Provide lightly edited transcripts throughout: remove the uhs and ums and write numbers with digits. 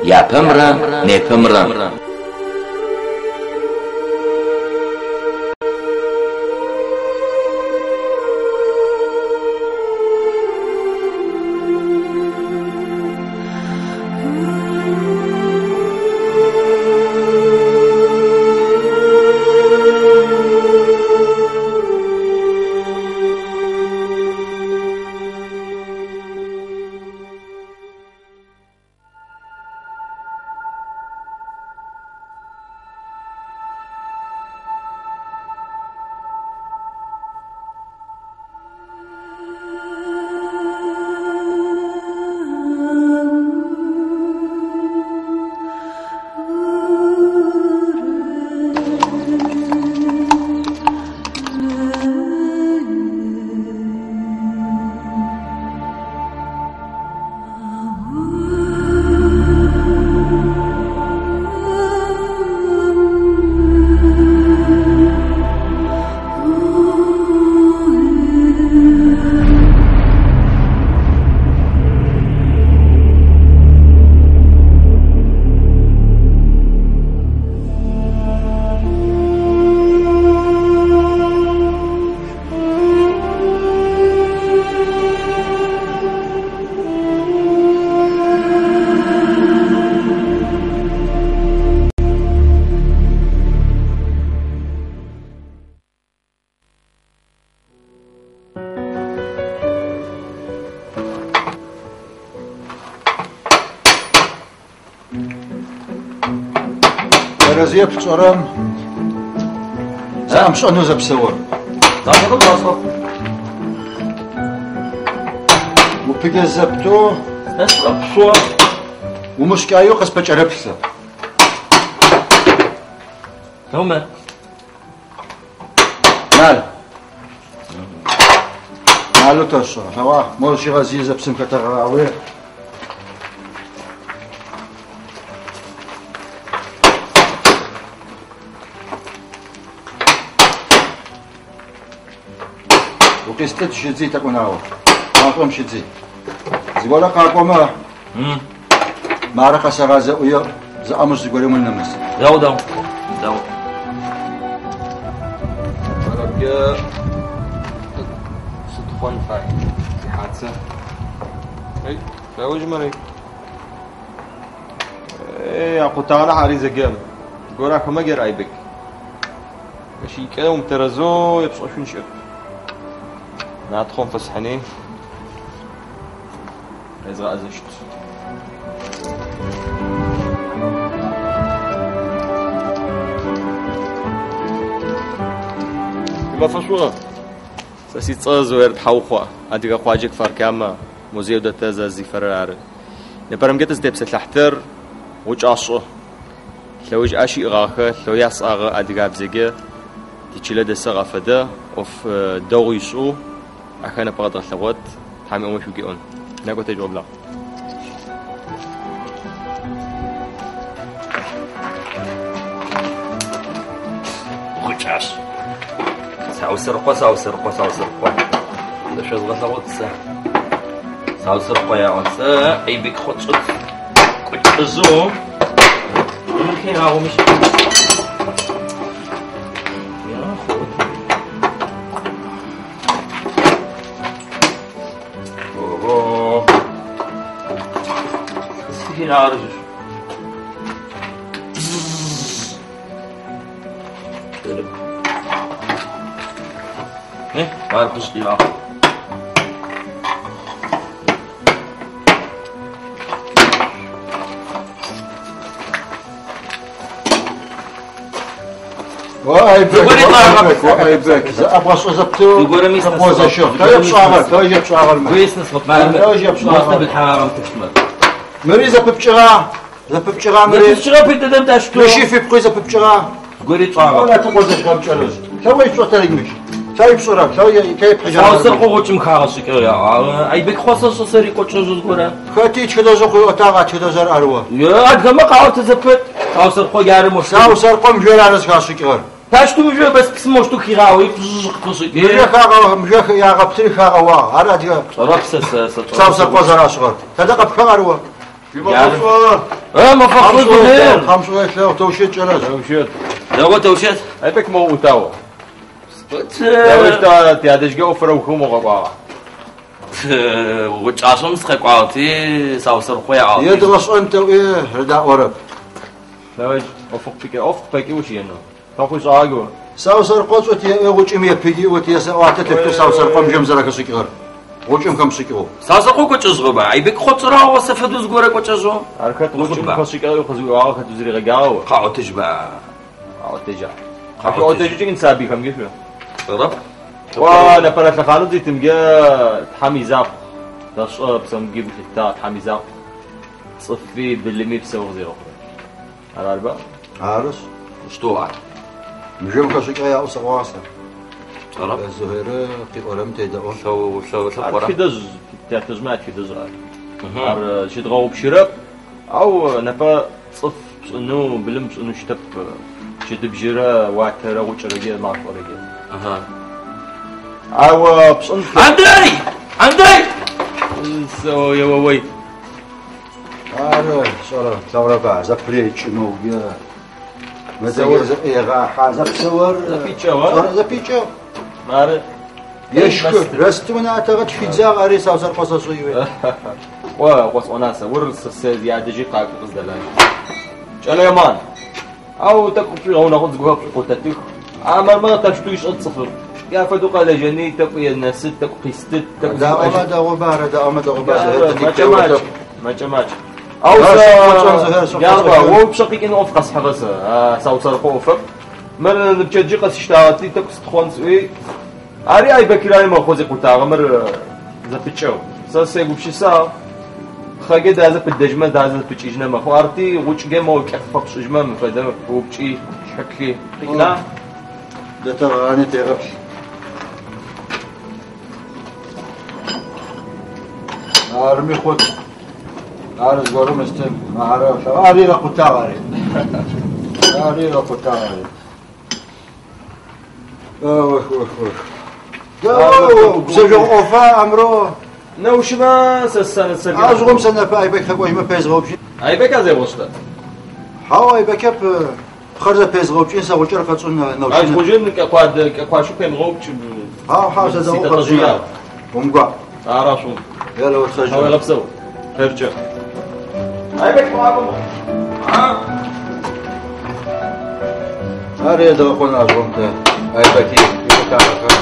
Япэмрэ непэмрэ. Тэрэзыеп пшӏэрэм зэӏэмшӏэнэу зэпсэур. Упыгэ зэптэу Шъо умышкӏаеу къыспэкӏэрэплъы. Умар. Нал. Налу тэшӏэ. Лъэгъуа, мо щигъэзые зэпсым хэтэгъауе. Укъистыт щыдзи тӏэкӏунауэ. Машӏом щыдзи. Зыгорэ къакӏомэ, мары къэсэгъазэӏуе зыӏэмыщ зыгорэм унэмыс. Дэгъу, дэгъу. Дэгъу. Арабкӏэ сытхъон фай. Сихьацэ. Эй, лъэуж мыри. Эй, акъутагъэ хьари зэгэм. Зыгорэ ахэмэ гер Айбек. Ащ икӏэ умтэрэзэу епшӏэшъун щыӏэп. Натхъом фэсхьыни. Къезгъэӏэзэщт. Мафэшӏугъэ. Сэ сицӏэ Зуер Тхьаухъо, Адыгэ къуаджэ Кфар-Камэ, музееу дэтэ зэзифэрэр ары. Непэрэмкӏэ тызтепсэлъыхьтэр гъукӏашӏэ. Лъэуж ащ иӏыгъагъэхэ, лъэу ясӏагъэ адыгабзэкӏэ тичылэ дэсыгъ афэдэ, ӏоф дэгъу ишӏэу, ахэр непэ къэдгъэлъэгъот, Тхьэм иӏомэ шъугиӏон. Некӏо тежъугъэблагъ. Гъукӏашӏ. Саусырыкъо, Саусырыкъо, Саусырыкъо. Сэ шъозгъэлъэгъот сэ. Саусырыкъо яӏо. Сэ Айбек хъотшӏыт. Кӏокӏыжъэу. Мыр хегъагъомыщ. Ого. Сихинарыжъ. Ар къышӏигъагъ. О, Айбек, Зыгори о, къагъэп. Айбек, о, Айбек. Зэӏэбгъэшӏэ зэптэу Зыгорэми къэбгъозэщыгъ. Тэ епшӏагъэр, тэ епшӏагъэр мыр. Тэ епшӏагъэр. Мыри зэпыпкӏыгъа, зэпыпкӏыгъа мыри. Мыщи фипкъуи зэпыпкӏыгъа. О, тыкъозэщыгъэм кӏэрыжъ. Лъэуи пшӏэтэрик мыщ. Лъэуи пшӏэрэп, лъэуи пхьыжьагъэр. Хэти тхыдэжъы къыӏотагъ а тхыдэжъыр арыо. Саусэрыкъом жъор ары зыхашӏыкӏыгъэр. Мыжъо хагъэ- мыжъо ягъэплъыри хагъэуагъ. Ар адыгэ Саусэрыкъо зэрашӏыгъэр. Тэдэ къэпхыгъ арыо. Мэфэшӏу Зухьер! Тхьэм шӏу елъэгъу, тэущэт кӏэрэжъ. Тэущэт. Дэгъу тэущэт. Айбек мо утау. Тэущта тядэжьге ӏофыр ыухыу мо къэкӏуагъа? Гъукӏашӏэм сыкъэкӏуагъэти, Саусэрыкъо яӏагъ. Едгъэшӏэн тэӏуи рыдаӏорэп. Тэущ, ӏоф къыпыкӏэ, ӏоф къыпэкӏи ущыенэу. Тэхъу ишӏагъэго. Саусэрыкъо цӏут еӏуи гъукӏым епыги ӏот есэӏуатэ тыфтэу Саусэрыкъом жэм зэрэхэшӏыкӏыгъэр. Гъукӏым хэмышӏыкӏыгъэу. Саусэрыкъо кӏокӏэжъыгъэба? Айбек хъоцӏырагъо сэ фэдэу зыгорэ кӏокӏэжъыгъ. Ар хэт гъукӏым хэшӏыкӏыгъэу къызыӏуагъэ хэт узэригъэджагъэу? Къаӏотыжьба. Къаӏотыжьа. Къаӏотыжьыкӏын сабыйхэмкӏэ шъо. Сшӏэрэп. О, непэрэ лъэхъаным зитымкӏэ Тхьэм изакъу. Тэшӏэ псэумги гу лъыттагъ, Тхьэм изакъу. Цӏыфи, былыми псэу къызегъэхъурэ. Ар арба? Арышъ. Что ар? Мыжэм хэшӏыкӏыгъэ яӏэу сэӏуагъэ сэ. Сшӏэрэп. Зухьерэ къиӏорэм тедэӏо. Лъэу, лъэу, Ар лъэпкъ тхыдэжъ, тятэжъмэ ятхыдэжъ ар. Ар щыдгъэгъупшырэп. Ау непэ цӏыф пшӏынэу, былым пшӏынэу щытэп. Чэдыбжьырэ, уатэрэ, гъукӏэрэге, машӏорэге. Ау пшӏын... Андрей! Андрей! Ой, ой, ой. Ары, сшӏэрэ, тлъэгъурэба, зэпырекӏы моуге. Мэзэур зэӏегъахьэ, зэпсэур... Зэпикӏыгъ, а? Сшӏэрэ, зэпикӏыгъ. Мары. Ешхы, рэстым унатэгъэ тхидзагъ, ари Саусэрыкъо сэшӏэ иуе. О, къосӏона сэ, ур сэ сэ ядэжьи къакӏо къыздэлажьэ. Кӏэлэ Яман, ау тӏэкӏу пшӏуигъэунэхъун зыгохэр пшӏукъотэтых. Амэрмэ тэшъуту ишӏэт цӏыфыр. Яфэдэу къэлэжьэни, тӏэкӏу енэсыт, тӏэкӏу къистыт, тӏэкӏу Даӏомэ зиӏэжьыт. дэгъуба, ары даӏомэ дэгъуба, Зухьер, тэ Мэкӏэ макӏ, типтеотэп. мэкӏэ макӏ. Ау Ар сэ, шъукъо Зухьер, шъукъо Ялба, Зухьер. о упшъэ къикӏын ӏоф къэсхьыгъэ сэ, Саусэрыкъо ӏофэп. Мыр ныпчэдджи къэсщтагъэти, тӏэкӏу сытхъон сӏуи. Ари Айбекирари мэхъо зикъутагъэ, мыр зэпыкӏэу. Сэ сегупшысагъ. Пхъэге дазэ пыдэжьмэ, дазэ зэпыкӏыжьынэ мэхъу. Арти гъукӏге моу кӏэф фэпшӏыжьмэ, мы фэдэ упкӏи, шъхьэкли. Къикӏына? Дэтэгъани тегъэплъ. Арми хъут. Ар зыгорэм ыстым. Ары, ари рэкъутагъ ари. Ари рэкъутагъ ари. Ох, ох, ох. Дэгъу, бзэжъогъу ӏофа, Амро? Нэущымэ сэ сэ сэ Ажъгъом сэ непэ Айбек хэкӏожьмэ пезгъэупкӏын. Айбек азегъошта. Хьау, Айбекеп пхъэр зэпезгъэупкӏын, сэ гъукӏэр къэчӏын нэущын. Ажгъужын кӏэкъуад кӏэкъуашу пемгъэупкӏ. Хьау, хьау, сэ дэгъу къэчӏын. Умгуа. Ара шъум. Елэ отхъэжьын. Хьауегъэпсэу. Хэркӏэ. Айбек къуагъэм. Ар едгъэхъун ажъгъом тэ Айбеки икъутагъэхэр.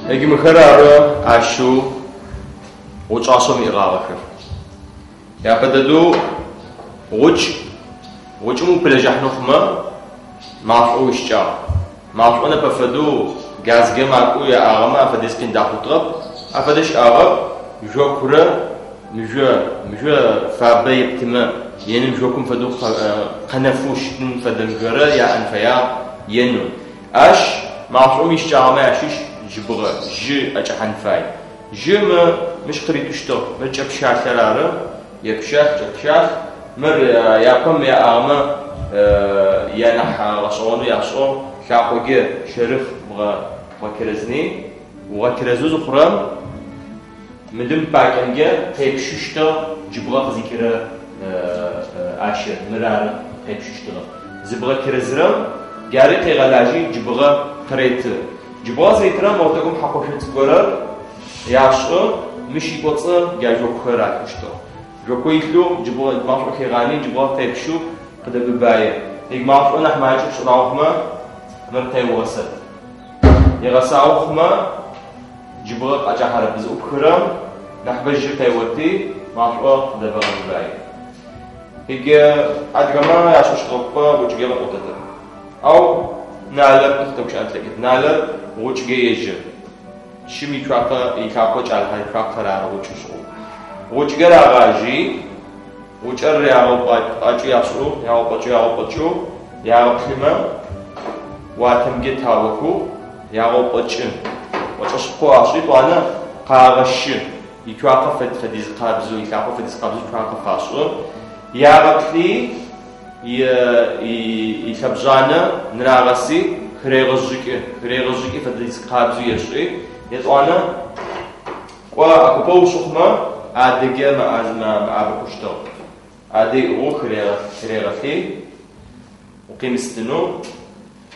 Еги мыхэр ары ащэу гъукӏашӏэм иӏыгъагъэхэр. Япэ дэдэу гъукӏ, гъукӏым упылэжьахьынэу хъумэ, машӏоу ищыкӏагъ. Машӏо непэ фэдэу газге макӏоу яӏагъэмэ афэдиз къин дахъутыгъэп. Афэдэ щыӏагъэп жъокурэ мыжъо, мыжъо фабэ ептымэ, еным жъокум фэдэу къэнэфэу щытын фэдэ мыжъорэ яӏэн фэягъ ену. Ащ машӏом ищыкӏагъэмэ ящыщ жьыбгъэ, жьы ӏэкӏэхьан фай. Жьы мы мыщ къыритыщтыгъ. Мыр кӏэпщалъэр ары, епщалъ, кӏэпщалъ. Мыр япэм яӏагъэмэ янахь гъэшӏэгъонэу яшӏыгъ. Лъакъоге щэрыхъ бгъэкэрэзни. Угъэкэрэзэу зыхъурэм мылым пакӏэмкӏэ къепщыщтыгъ джыбгъэ къызикӏырэ ащыр. Мыр ары къепщыщтыгъэ. Зыбгъэкэрэзырэм джари къегъэлажьи джыбгъэ къыреты. Джыбгъэ зыритырэм ортэгум хьакъошъо цӏыкӏу яшӏы, мыщ икӏоцӏы джа жъокухэр рахыщтыгъ. Жъоку илъэу джыбгъэ машӏо хегъани, джыбгъэ къепщэу къыдэбыбае. Иг машӏо нахь макӏэу пшӏырагъэ хъумэ, мыр къеугъэсэт. Егъэсагъэ хъумэ, джыбгъэ къакӏахьэрэп. Зыӏупхырэм нахьыбэ жьы къеоти, машӏо къыдэбэгъэбыбае. Иг адыгэмэ яшӏыщтыгъэпӏэ гъукӏге къыӏотэтэп. Ау налэр къытэпщыӏэн тлъэкӏыт. Налэр гъукӏге ежьы. Щым ицуакъэ илъакъо кӏалхьэ ицуакъэр ары гъукӏышӏыгъэу. Гъукӏгэр агъажьи, гъукӏэр ягъэупӏакӏэу яшӏыу, ягъэупӏакӏэу, ягъэупӏакӏэу, ягъэплъымэ, уатэмкӏэ таохэу ягъэупӏакӏы. Гъукӏэшъыпкъэу ашӏи, тӏуанэ къагъэщы. Ицуакъэ фэдиз къабзэу, илъакъо фэдиз къабзэу цуакъэ фашӏы. Ягъэплъи, илъэбжъанэ нырагъэси, хырегъэжъыкӏы, хырегъэжъыкӏы фэдиз къабзэу ешӏи, етӏуанэ кӏо ӏэкупэу ышӏы хъумэ, адэкӏэ мэӏабэ хъущтыгъ. Адэ иӏыгъэу хырегъэлъи, укъимыстынэу,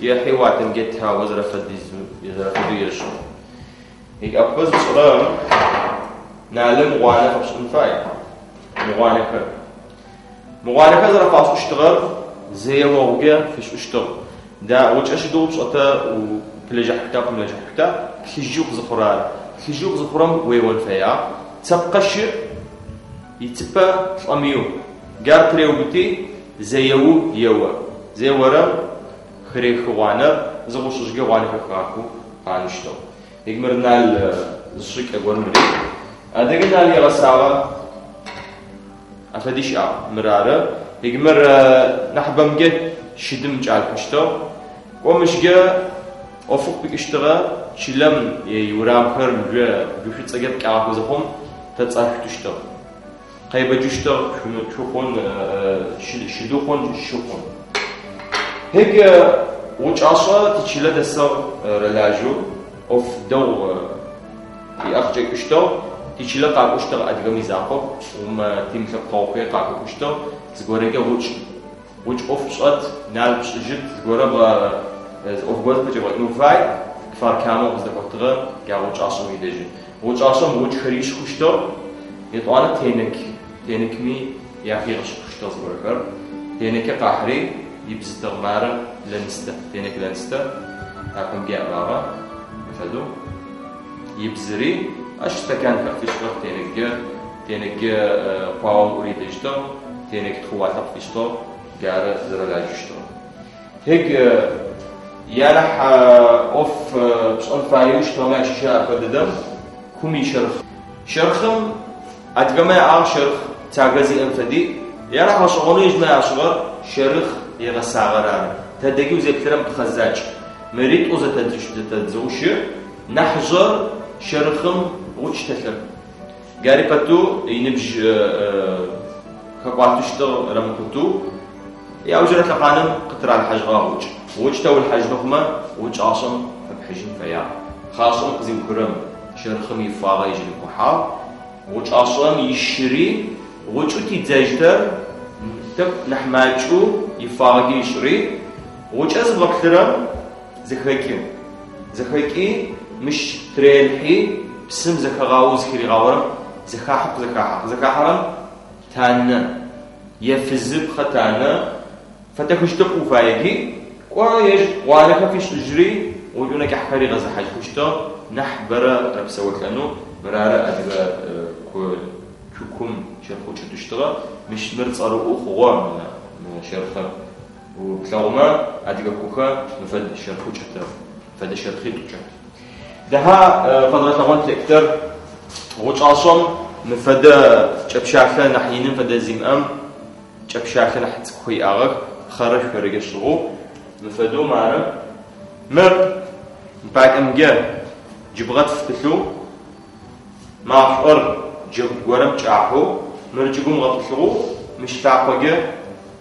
ехьи уатэмкӏэ тао зэрэфэдизэу, зэрэфэдэу ешӏы. ӏэкупэ зыпшӏырэм налым гъуанэ фэпшӏын фай, мы гъуанэхэр. Мы гъуанэхэр зэрэфашӏыщтыгъэр зэеогъукӏэ фишӏыщтыгъ. Да, гъукӏэ шъыдэу пшӏэтэ пылэжьахьышъута, пымылэжьахьышъута, плъыжьэу къызыхъурэ ары. Плъыжьэу къызыхъурэм уеон фэягъ. Цэпкъэ щыӏ, ицыпэ плӏэмыеу. Джар тыреубыти, зэеу ео. Зеорэм хырехы гъуанэр, зыгъушъыжьыкӏэ гъуанэ хэхыгъахэу къаныщтыгъ. Мыр нал зы шӏыкӏэ гор мыри. Адыгэ нал егъэсагъэ афэди щыӏагъ. Мыр ары. Мыр нахьыбэмкӏэ щыдым кӏалъхьыщтыгъ. Кӏо мыщкӏэ ӏофы къыпыкӏыщтыгъэ чылэм иурамхэр мыжъо шӏуцӏэкӏэ пкӏагъэхэу зыхъум тэцӏашъутыщтыгъ. Къебэджыщтыгъ цу хъун, щыды хъун, шы хъун. Хег гъукӏашӏэ тичылэ дэсыгъ рэлажьэу, ӏоф дэгъу иӏэ къыкӏэкӏыщтыгъ. Тичылэ къакӏощтыгъ адыгэм изакъоп, умэ тимылъэпкъэгъухэри къакӏощтыгъ. Зыгорэкӏэ гъукӏ, гъукӏ ӏоф пшӏэт, нал пшӏыжьыт, зыгорэ ӏоф горэ зэпэкӏэбгъэкӏынэу фай, Кфар-Камэ къыздэкӏотыгъэ джа гъукӏашӏэм идэжьы. Гъукӏашӏэм гъукӏхэр ишӏыщтыгъ, етӏуанэ тенэк, тенэкми яхигъэшӏыщтыгъ зыгорэхэр. Тенэкэ къахьыри ибзытыгъ мары лэныстэ, тенэк лэныстэ, ахэмкӏэ яӏуагъэ фэдэу. Ибзыри, ащ стаканхэр фишӏыгъэх тенэккэ, тенэккэ къуаом ӏуридэжьыщтыгъ, тенэк тхъууалъэ къыфишӏыгъ, джары зэрэлажьэщтыгъэр. Хег янахь ӏоф пшӏэн фаеу щытыгъэмэ ащыщ апэ дэдэм кум ищэрхъ. Щэрхъым адыгэмэ яӏагъ щэрхъ цагэ зиӏэм фэди, янахь гъэшӏэгъонэу ижъмэ яшӏыгъэр щэрхъ егъэсагъэр ары. Тэдэкӏи узеплъырэм пхъэ закӏ. Мыри тӏу зэтэдзыгъэу щыӏ. Нахьыжъэр щэрхъым гъучӏ телъэп. Джари пэтэу иныбжь хэкӏуатэщтыгъ рэмыкъутэу. Яужьырэ лъэхъаным къытыралъхьажьыгъэ гъучӏ. Гъучӏ тэулъхьажьын хъумэ, гъукӏашӏэм фэпхьыжьын фэягъ. Пхъашӏэм къызиухырэм щэрхъым ифагъэ ежь рихъухьагъ. Гъукӏашӏэм ищыри гъучӏэу тидзэжьтэр тӏэкӏу нахь макӏэу ифагъэкӏэ ишӏыри, гъукӏэ зыбгъэплъырэм зэхэкӏы. Зэхэкӏи, мыщ тырелъхьи, псым зэхэгъаоу зыхыригъаорэм зэхахьэ къызэхахьэ. Къызэхахьэрэм танэ, ефызы пхъэ танэ, фэтэхыщтэп уфаети, кӏо ежь гъуанэхэр фишӏыжьри, гъучӏ нэкӏахьхэр ригъэзыхьажьыщтыгъ, нахь бэрэ рэпсэолъэнэу, мырары адыгэ цукум щэрхъэу кӏэтыщтыгъэ, мыщ мыр цӏэрыӏоу хъугъэ мы щэрхъыр. Плъэгъумэ, адыгэ кухэ мы фэд щэрхъэу кӏэтыгъ, фэдэ щэрхъитӏу кӏэт. Даха къэдгъэлъэгъон тлъэкӏтэр гъукӏашӏэм мы фэдэ кӏэпщалъэ нахь иным фэдэ зимыӏэм кӏэпщалъэ нахь цӏыкӏухэр иӏагъэх, пхъэрэ шъорэкӏэ шӏыгъэу. Мы фэдэу мары мыр пакӏэмкӏэ джыбгъэтф пылъэу машӏор джэгу горэм кӏахьэу мыр кӏыгум гъэтӏылъыгъэу мыщ лъакъокӏэ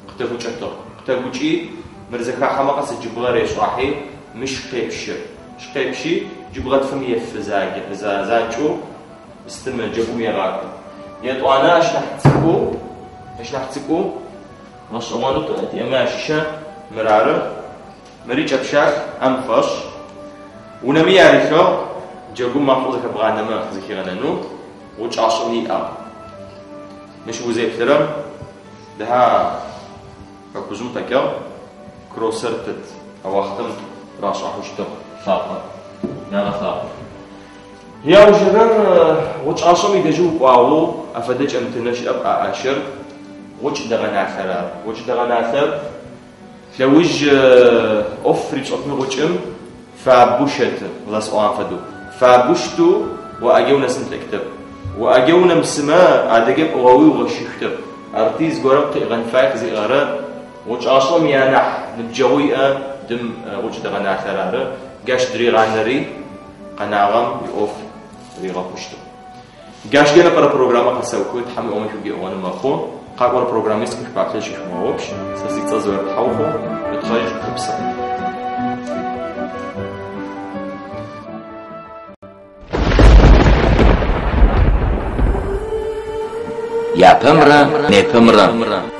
къытэгукӏэтыгъ. Къытэгукӏи мыр зэхахьэмэ къэс джыбгъэ решӏахьи мыщ къепщы. Мыщ къепщи джыбгъэтфым ефы занкӏэу стым джэгум егъакӏо. Етӏуанэ ащ нахь цӏыкӏоу, ащ нахь цӏыкӏоу гъэшӏэгъонэу тиӏэмэ ащыщэ мыр ары. Мыри кӏэпщалъ, ӏэм фэшӏ. Унэми ярилъыгъ, джэгум машӏо зэхэбгъанэмэ зэхигъэнэнэу, гъукӏашӏэми иӏагъ. Мыщ узеплъырэм, Даха хэкужъым къэкӏыгъ, кроссер тыт, а уахътэм рашӏахьыщтыгъ лъапӏэ, ягъэлъапӏэ. Яужырэр гъукӏашӏэм идэжьы укӏуагъэу афэдэ кӏэмытынэ щыӏэп а ӏашэр, гъучӏ дэгъэналъэр ары. Гъучӏ дэгъэналъэр лъэуж ӏоф рипшӏэтын гъучӏым фабэу щэты, къызэсӏуагъэм фэдэу. Фабэу щытэу о ӏэджэ унэсын плъэкӏытэп. О ӏэджэ унэмысымэ, адэкӏэ пӏыгъэуи угъэщышъутэп. Арти зыгорэм къыӏыгъэн фай къызиӏыгъэрэ гъукӏашӏэм ианахь ныбджэгъу иӏэ дым гъучӏ дэгъэналъэр ары. Джащ дыригъанэри къэнагъэм иӏоф ригъэхъущтыгъ. Джащкӏэ непэрэ программэ къэсэухы, Тхьэм иӏомэ шъугу иӏыгъонэу мэхъу. Къакӏорэ программэ сыкъышъупаплъэ зыщышъумыгъэгъупш. Сэ сицӏэ Зоер Тхьаухъу, шъутхъэжь, шъупсэу. Япэмрэ непэмрэ.